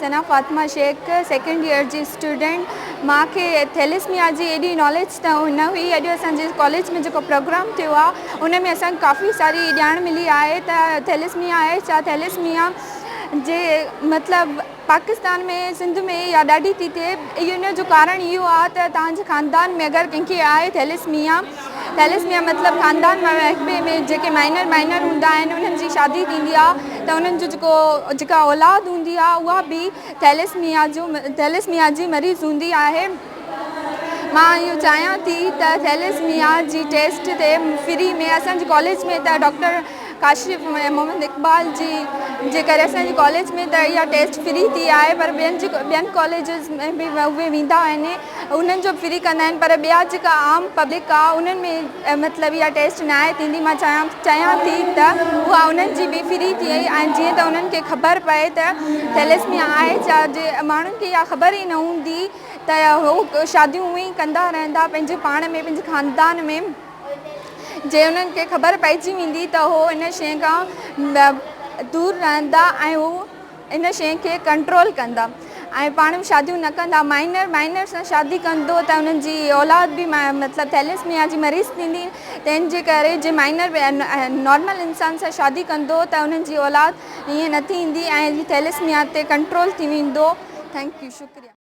ثنا Fatima Shaikh second year جي student مان کي ٿيليسميا جي ايڏي ناليج ته نه هئي اڄ اسان جي ڪاليج ۾ جيڪو پروگرام ٿيو آهي ان ۾ اسان کي ڪافي ساري ڄاڻ ملي آهي ته ٿيليسميا آهي ڇا ٿيليسميا جي مطلب پاڪستان ۾ سنڌ ۾ اها ڏاڍي ٿي ٿئي ان جو ڪارڻ اهو آهي ته توهان جي خاندان ۾ اگر ڪنهن کي آهي ٿيليسميا ٿيليسميا مطلب خاندان مان هڪ ٻئي ۾ جيڪي مائنر مائنر هوندا آهن انهن جي شادي ٿيندي آهي ته انهن جو جيڪو جيڪا اولاد هوندي آهي اها به ٿيليسميا جو ٿيليسميا جي مريض هوندي آهي. مان اهو چاهيان ٿي ته ٿيليسميا جي ٽيسٽ تي فري ۾ اسان جي ڪاليج ۾ ته ڊاڪٽر ڪاشف محمد اقبال جي جي ڪري اسان جي ڪاليج ۾ ته اها ٽيسٽ فري ٿي آهي پر ٻين جي ٻين ڪاليجز ۾ به اهي ويندا آهن انهن جو فري ڪندا آهن پر ٻيا جيڪا عام پبلڪ آهي انهن ۾ مطلب اها ٽيسٽ ناهي ٿيندي مان چاهيان چاهيان ٿي ته اها انهن جي به فري ٿئي ۽ جيئن ته انهن کي خبر پئي ته ٿيليسميا آهي ڇا جي ماڻهن کي اها خبر ئي نه هوندي ته هو شاديون اونئن ئي ڪندا رهندا پنهنجي پاڻ ۾ پنهنجي خاندان ۾ جي انهن کي خبر پئجي ويندي ته هو ان شيء کان دور رهندا ۽ هو ان شيء کي ڪنٽرول ڪندا ۽ پاڻ ۾ شاديون نه ڪندا مائنر مائنر سان شادي ڪندو ته انهن جي اولاد به مطلب ٿيليسميا جي مريض ٿيندي تنهن جي ڪري جي مائنر نارمل انسان سان شادي ڪندو ته انهن جي اولاد ائين نه ٿيندي ۽ ٿيليسميا تي ڪنٽرول ٿي ويندو thank you شڪريه.